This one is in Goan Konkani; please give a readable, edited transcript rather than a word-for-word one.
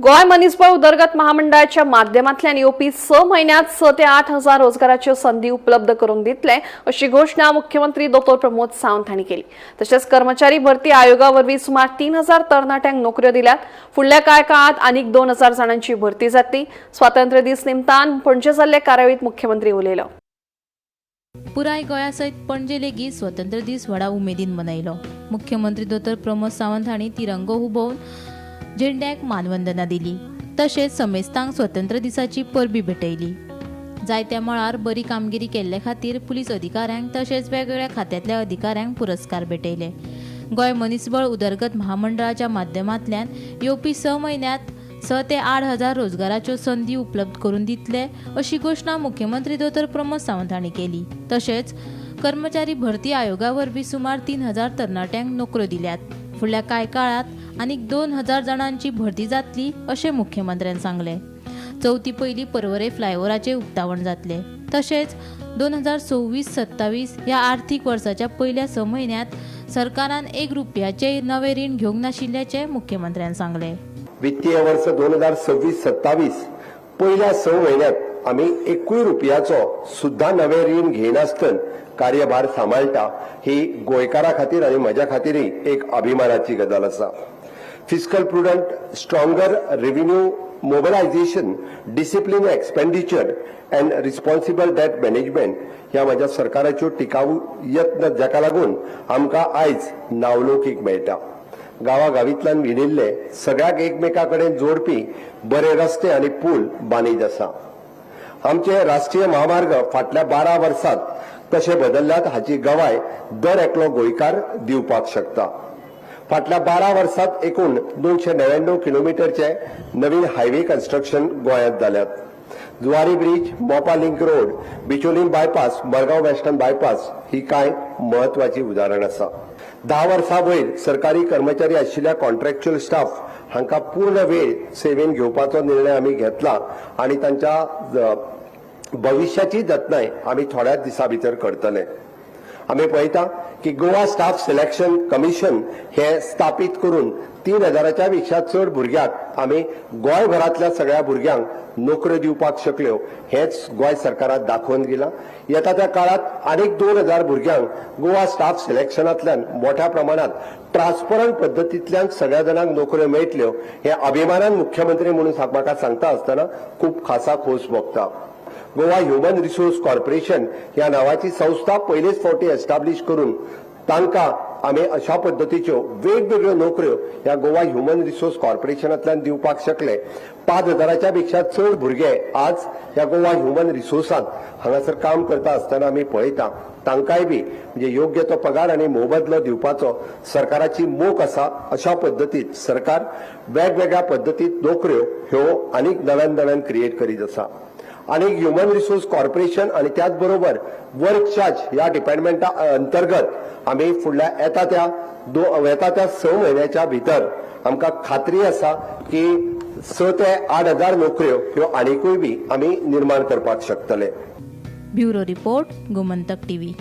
गोंय मनीसबळ उदरगत महामंडळाच्या माध्यमांतल्यान येवपी 6 म्हयन्यांत 6 ते 8 हजार रोजगाराच्यो संदी उपलब्ध करून दितले, अशी घोशणा मुख्यमंत्री दोतोर प्रमोद सावंत हांणी केली. तशेंच कर्मचारी भरती आयोगा वरवीं सुमार 3000 तरणाट्यांक नोकऱ्यो दिल्यात. फुडल्या कांय काळात आनीक 2000 जाणांची भरती जातली. स्वातंत्र्य दीस निमतान पणजे जाल्ले कार्यावळीत मुख्यमंत्री उलयलो. पुराय गोंया सयत पणजे लेगीत स्वतंत्र दीस व्हडा उमेदीन मनयलो. मुख्यमंत्री दोतोर प्रमोद सावंत हांणी तिरंगो हुबोवन झेंड्याक मानवंदना दिली. तशेंच समेस्तांक स्वतंत्र दिसाची परबी भेटयली. जायत्या मळार बरी कामगिरी केल्ले खातीर पुलीस अधिकाऱ्यांक तशेंच वेगवेगळ्या खात्यांतल्या अधिकाऱ्यांक पुरस्कार भेटयले. गोंय मनीसबळ उदरगत महामंडळाच्या माध्यमांतल्यान येवपी 6 म्हयन्यांत 6 ते 8 हजार रोजगाराच्यो संदी उपलब्ध करून दितले, अशी घोशणा मुख्यमंत्री दोतोर प्रमोद सावंत हांणी केली. तशेंच कर्मचारी भरती आयोगा वरवीं सुमार 3000 तरणाट्यांक नोकऱ्यो दिल्यात. फुडल्या कांय काळात आनीक 2000 जाणांची भरती जातली, अशें मुख्यमंत्र्यान सांगलें. चवथी पयलीं पर्वरे फ्लायओव्हराचें उक्तावण जातलें. तशेंच 2026-27 ह्या आर्थीक वर्साच्या पयल्या 6 म्हयन्यांत सरकारान 1 रुपयाचें नवें रीण घेवंक नाशिल्ल्याचें मुख्यमंत्र्यान सांगलें. वित्तीय वर्स 2026-27 पयल्या 6 म्हयन्यात आमी एकूय रुपयाचो सुद्दां नवें रीण घेयनासतना कार्यभार सांबाळटा, ही गोंयकारा खातीर आनी म्हज्या खातीरय एक अभिमानाची गजाल आसा. Fiscal prudent, stronger revenue mobilisation, discipline expenditure and responsible debt management ह्या म्हज्या सरकाराच्यो टिकाऊ यत्न, जाका लागून आमकां आयज नावलौकीक मेळटा. गांवागांवींतल्यान विणिल्ले सगळ्याक एकमेका कडेन जोडपी बरे रस्ते आनी पूल बांदीत आसा. आमचे राष्ट्रीय महामार्ग फाटल्या 12 वर्सात कशे बदलल्यात, हाची गवाय दर एकलो गोंयकार दिवपाक शकता. फाटल्या 12 वर्सात एकूण 299 किलोमिटरचे नवीन हायवे कन्स्ट्रक्शन गोंयांत जाल्यात. Zuari bridge, Mopa link road, Bicholim bypass, Madgaon western bypass ही कांय म्हत्वाची उदाहरण आसा. 10 वर्सां वयर सरकारी कर्मचारी आशिल्ल्या कॉन्ट्रॅक्च्युअल स्टाफ हांकां पूर्ण वेळ सेवेन घेवपाचो निर्णय आमी घेतला आनी तांच्या भविश्याची जतनाय आमी थोड्याच दिसां भितर करतले. आमी पळयता की गोवा स्टाफ सिलेक्शन कमिशन हे स्थापीत करून 3000च्या पेक्षा चड भुरग्यांक, आमी गोंयभरांतल्या सगळ्या भुरग्यांक नोकऱ्यो दिवपाक शकल्यो, हेच गोंय सरकाराक दाखोवन दिलां. येता त्या काळात आनीक 2000 भुरग्यांक गोवा स्टाफ सिलेक्शनांतल्यान मोठ्या प्रमाणात ट्रान्सपरंट पद्दतींतल्यान सगळ्या जाणांक नोकऱ्यो मेळटल्यो, हे अभिमानान मुख्यमंत्री म्हणून म्हाका सांगता आसतना खूब खासा खोस भोगता. गोवा ह्युमन रिसोर्स कॉर्पोरेशन ह्या नावाची संस्था पयलेच फावटी एस्टाब्लिश करून तांकां आमी अशा पद्दतीच्यो वेगवेगळ्यो नोकऱ्यो ह्या गोवा ह्युमन रिसोर्स कॉर्पोरेशनांतल्यान दिवपाक शकले. 5000च्या पेक्षा चड भुरगे आज ह्या गोवा ह्युमन रिसोर्सांत हांगासर काम करता आसतना आमी पळयता. तांकांय बी म्हणजे योग्य तो पगार आनी मोबदलो दिवपाचो सरकाराची मोख आसा. अशा पद्दतीत सरकार वेगवेगळ्या पद्दतीत नोकऱ्यो ह्यो आनीक नव्यान नव्यान क्रिएट करीत आसा. आणि ह्युमन रिसोर्स कॉर्पोरेशन आणि त्याच बरोबर वर्क चार्ज ह्या डिपार्टमेंटा अंतर्गत आमी फुडल्या येता त्या 6 म्हयन्याच्या भितर आमकां खात्री आसा की 6 ते 8 हजार नोकऱ्यो ह्यो आनिकूय बी आमी निर्माण करपाक शकतले. Bureau report, Gomantak TV.